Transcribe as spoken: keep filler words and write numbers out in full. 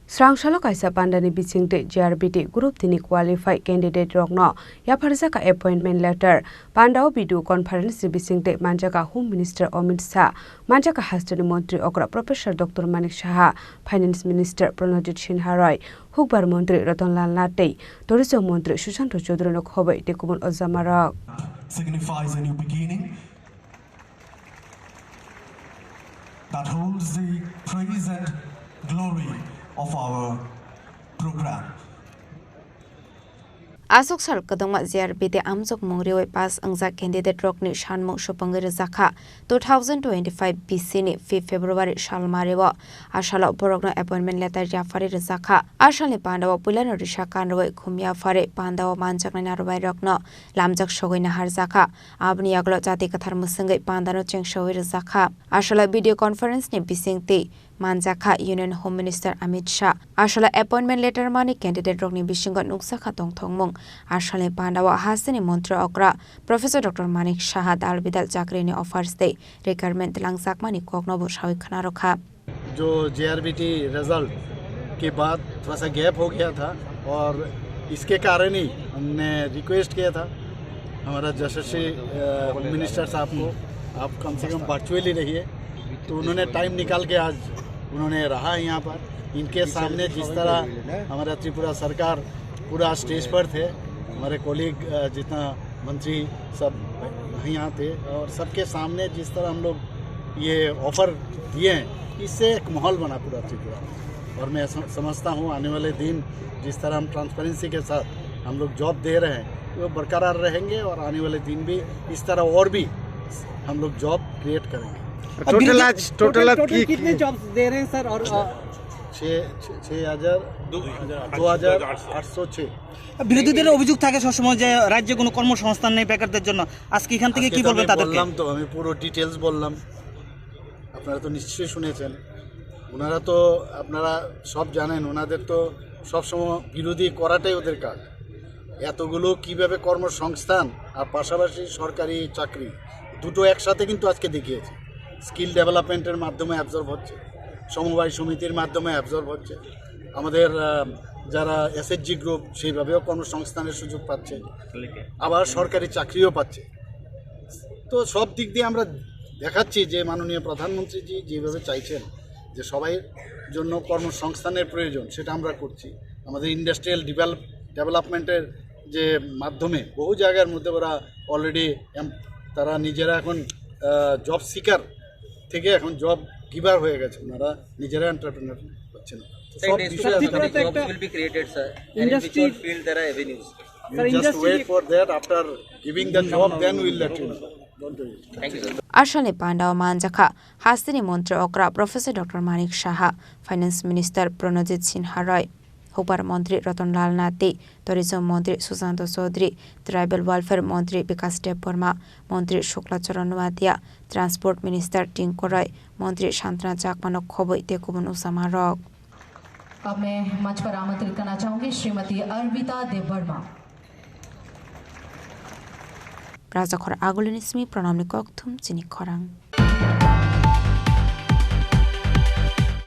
Srangsalo kaisa pandani bisingtwi J R B T group tini qualified candidate rokno yapharjakha appointment letter. Pandao video conference ni bisingtwi manjakha Home Minister Amit Shah, manjakha hasteni montri okra Professor Doctor Manik Saha, Finance Minister Pranajit Sinha Roy, hukbar montri Ratan Lal Nath tei tourism montri Sushant Choudhury no khoboi tei kubun ojamarok. Signifies a new beginning that holds the praise and glory of our program. Aswk sal kwdwngma J R B T amjokmung riwi pass wngjak candidate rokni sanmung supungwi rwjakha. Two thousand twenty-five B C ni fifth February salmario a salo borokno appointment letter yapharwi rwjakha. A salni pandao puilano risa kanrwi khum yapharwi pandao manjaknai narwbairokno lamjak sogwi naharjakha. Aboni yagulo jati kwthar mwswngwi pandano chengsowi rwjakha. A salo video conference ni bisingtwi manjakha Union Home Minister Amit Shah. A salo appointment letter mani candidate rokni bisingo nukjakha tongthokmung. A salni pandao hasteni montri okra Professor Doctor Manik Saha dal bidal chakrini offers tei requirement langjakmani kokno bo sawi khwnarokha. जो जेआरबीटी रिजल्ट के बाद थोड़ा सा गैप हो गया था और इसके कारण ही हमने रिक्वेस्ट किया था हमारा यशस्वी, अ, होम मिनिस्टर साहब को, आप कम से कम वर्चुअली रहिए। तो उन्होंने टाइम निकाल के आज उन्होंने रहा यहाँ पर। इनके सामने जिस तरह हमारा त्रिपुरा सरकार पूरा स्टेज पर थे, हमारे कलीग, अ, जितना मंत्री सब यहाँ थे और सबके सामने जिस तरह हम लोग ये ऑफर दिए हैं, इससे एक माहौल बना पूरा त्रिपुरा में। और मैं सम-, समझता हूँ आने वाले दिन जिस तरह हम ट्रांसपेरेंसी के साथ हम लोग जॉब दे रहे हैं, वो बरकरार रहेंगे और आने वाले दिन भी इस तरह और भी हम लोग जॉब क्रिएट करेंगे। टोटल आज, टोटल आज टोटल की, कितने जॉब्स दे रहे हैं सर? और, अ, छः, छः, छः हज़ार, दो हज़ार आठ सौ छः। বিরোধীদের অভিযোগ থাকে সবসময় যে রাজ্যে কোনো কর্মসংস্থান নেই বেকারদের জন্য। আজকে এখান থেকে আজকে কি তো বলবেন আমি তাদেরকে? বললাম তো, আমি পুরো ডিটেলস বললাম, আপনারা তো নিশ্চয়ই শুনেছেন। ওনারা তো, আপনারা সব জানেন, ওনাদের তো সবসময় বিরোধী করাটাই ওদের কাজ। এতগুলো কিভাবে কর্মসংস্থান আর পাশাপাশি সরকারি চাকরি দুটো একসাথে কিন্তু আজকে দেখিয়েছে। স্কিল ডেভেলপমেন্টের মাধ্যমে অ্যাবজর্ব হচ্ছে, সমবায় সমিতির মাধ্যমে অ্যাবজর্ব হচ্ছে, আমাদের, আহ, যারা এসএইচজি গ্রুপ সেইভাবেও কর্মসংস্থানের সুযোগ পাচ্ছে, আবার সরকারি চাকরিও পাচ্ছে। তো সব দিক দিয়ে আমরা দেখাচ্ছি যে মাননীয় প্রধানমন্ত্রীজি যেভাবে চাইছেন যে সবাই জন্য কর্মসংস্থানের প্রয়োজন, সেটা আমরা করছি। আমাদের ইন্ডাস্ট্রিয়াল ডেভেলপ-, ডেভেলপমেন্টের যে মাধ্যমে বহু জায়গার মধ্যে ওরা অলরেডি এম-, তারা নিজেরা এখন, আহ, জব সিকার থেকে এখন জব গিভার হয়ে গেছে, ওনারা নিজেরা এন্টারপ্রেনার হচ্ছেন। তো স্যার, সব ইন্ডাস্ট্রিয়াল বিষয়ে আপনাদের একটা jobs will be created, sir. And in which all industry field there are avenues. Sir, you just industry wait for that, after giving the job then will let you know. Thank you, sir. Ashalni pandao manjakha hasteni montri okra Professor Doctor Manik Saha, Finance Minister Pranajit Sinha Roy, hukbar montri Ratan Lal Nath tei tourism montri Sushanta Chaudhary, tribal welfare montri Bikash Debbarma, montri Shukla Charan Noatia, transport minister Tinku Roy, montri Santana Chakmano khoboi tei kubun usamarok. अब मैं मंच पर आमंत्रित करना चाहूंगी श्रीमती अर्पिता Debbarma. Rajakhor Agulini simi Pranamni kokthum chini khorang.